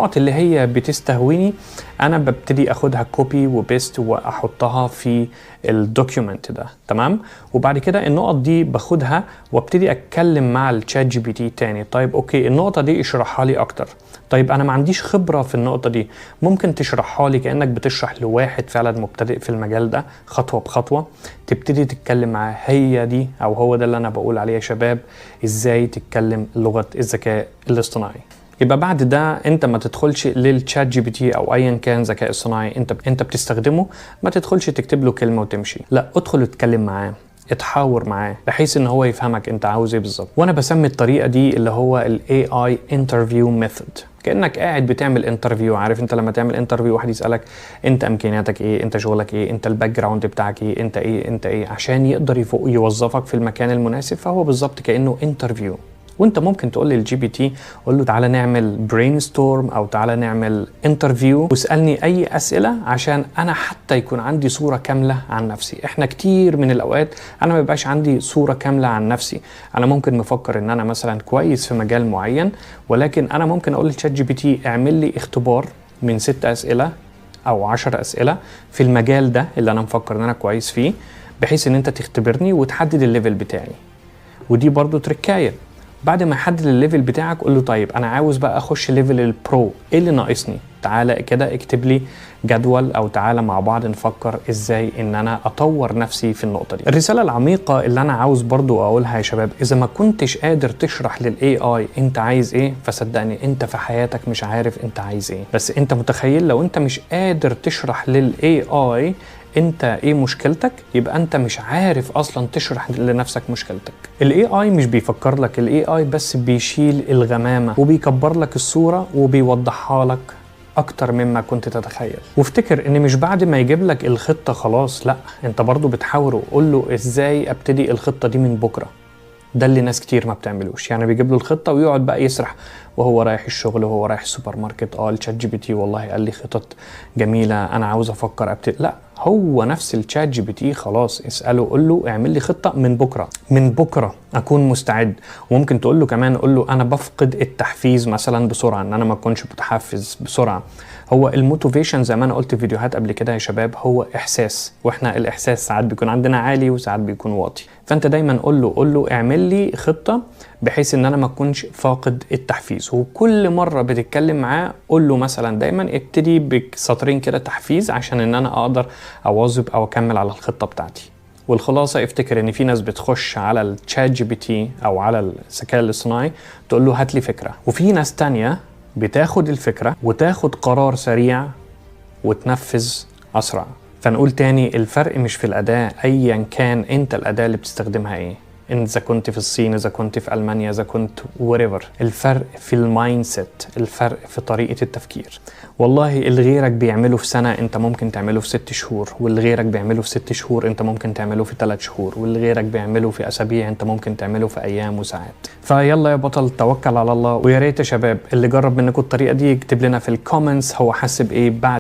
النقط اللي هي بتستهويني انا ببتدي اخدها copy و paste واحطها في ال document ده، تمام؟ وبعد كده النقط دي باخدها وابتدي اتكلم مع ال ChatGPT تاني. طيب okay، النقطة دي اشرحها لي اكتر. طيب انا ما عنديش خبره في النقطة دي، ممكن تشرحها لي كانك بتشرح لواحد فعلا مبتدئ في المجال ده خطوة بخطوه؟ تبتدي تتكلم معاه. هي دي او هو ده اللي انا بقول عليه يا شباب، ازاي تتكلم لغة الذكاء الاصطناعي. يبقى بعد ده انت ما تدخلش لل ChatGPT او ايا كان ذكاء اصطناعي انت بتستخدمه، ما تدخلش تكتب له كلمة وتمشي، لا، ادخل اتكلم معاه، اتحاور معاه بحيث ان هو يفهمك انت عاوز ايه بالظبط. وانا بسمي الطريقة دي اللي هو ال AI interview method، كانك قاعد بتعمل interview. عارف انت لما تعمل interview واحد يسالك انت امكانياتك ايه، انت شغلك ايه، انت ال background بتاعك ايه، انت ايه، انت ايه، عشان يقدر يوظفك في المكان المناسب. فهو بالظبط كانه interview. وانت ممكن تقول لل GPT، قول له تعالى نعمل brainstorm او تعالى نعمل interview واسالني اي اسئلة عشان انا حتى يكون عندي صوره كاملة عن نفسي. احنا كتير من الاوقات انا ما بيبقاش عندي صوره كاملة عن نفسي. انا ممكن مفكر ان انا مثلا كويس في مجال معين، ولكن انا ممكن اقول لل ChatGPT اعمل لي اختبار من 6 اسئلة او 10 اسئله في المجال ده اللي انا مفكر ان انا كويس فيه، بحيث ان انت تختبرني وتحدد ال level بتاعي. ودي برضو تركايه، بعد ما يحدد ال level بتاعك قول له طيب انا عاوز بقى اخش level ال pro، ايه اللي ناقصني؟ تعالى كده اكتب لي جدول او تعالى مع بعض نفكر ازاي ان انا اطور نفسي في النقطة دي. الرسالة العميقة اللي انا عاوز برضو اقولها يا شباب، اذا ما كنتش قادر تشرح لل AI انت عايز ايه، فصدقني انت في حياتك مش عارف انت عايز ايه. بس انت متخيل لو انت مش قادر تشرح لل AI انت ايه مشكلتك، يبقى انت مش عارف اصلا تشرح لنفسك مشكلتك. ال AI مش بيفكر لك، ال AI بس بيشيل الغمامة وبيكبر لك الصورة وبيوضحها لك اكتر مما كنت تتخيل. وافتكر ان مش بعد ما يجيب لك الخطة خلاص، لا، انت برضو بتحاوره، قول له ازاي ابتدي الخطة دي من بكره. ده اللي ناس كتير ما بتعملوش، يعني بيجيب له الخطة ويقعد بقى يسرح وهو رايح الشغل وهو رايح السوبر ماركت: اه، ال ChatGPT والله قال لي خطط جميله، انا عاوز افكر ابتدي. لا، هو نفس ال ChatGPT خلاص، اساله، قول له اعمل لي خطه من بكره، من بكره اكون مستعد. وممكن تقول له كمان، قول له انا بفقد التحفيز مثلا بسرعه، ان انا ما اكونش متحفز بسرعه. هو ال motivation زي ما انا قلت في فيديوهات قبل كده يا شباب هو احساس، واحنا الاحساس ساعات بيكون عندنا عالي وساعات بيكون واطي. فانت دايما قول له اعمل لي خطه بحيث ان انا ما اكونش فاقد التحفيز. وكل مرة بتتكلم معاه قول له مثلا دايما ابتدي بسطرين كده تحفيز عشان ان انا اقدر اواظب او اكمل على الخطة بتاعتي. والخلاصه، افتكر ان في ناس بتخش على ال ChatGPT او على الذكاء الاصطناعي تقول له هات لي فكره، وفي ناس تانية بتاخد الفكرة وتاخد قرار سريع وتنفذ اسرع. فنقول تاني، الفرق مش في الاداة ايا كان انت الاداة اللي بتستخدمها ايه، إن اذا كنت في الصين، اذا كنت في المانيا، اذا كنت wherever، الفرق في ال mindset، الفرق في طريقه التفكير. والله اللي غيرك بيعمله في سنة انت ممكن تعمله في 6 شهور، واللي غيرك بيعمله في 6 شهور انت ممكن تعمله في 3 شهور، واللي غيرك بيعمله في اسابيع انت ممكن تعمله في ايام وساعات. فيلا يا بطل، توكل على الله. ويا ريت يا شباب اللي جرب منكم الطريقة دي يكتب لنا في ال comments هو حس بايه بعد.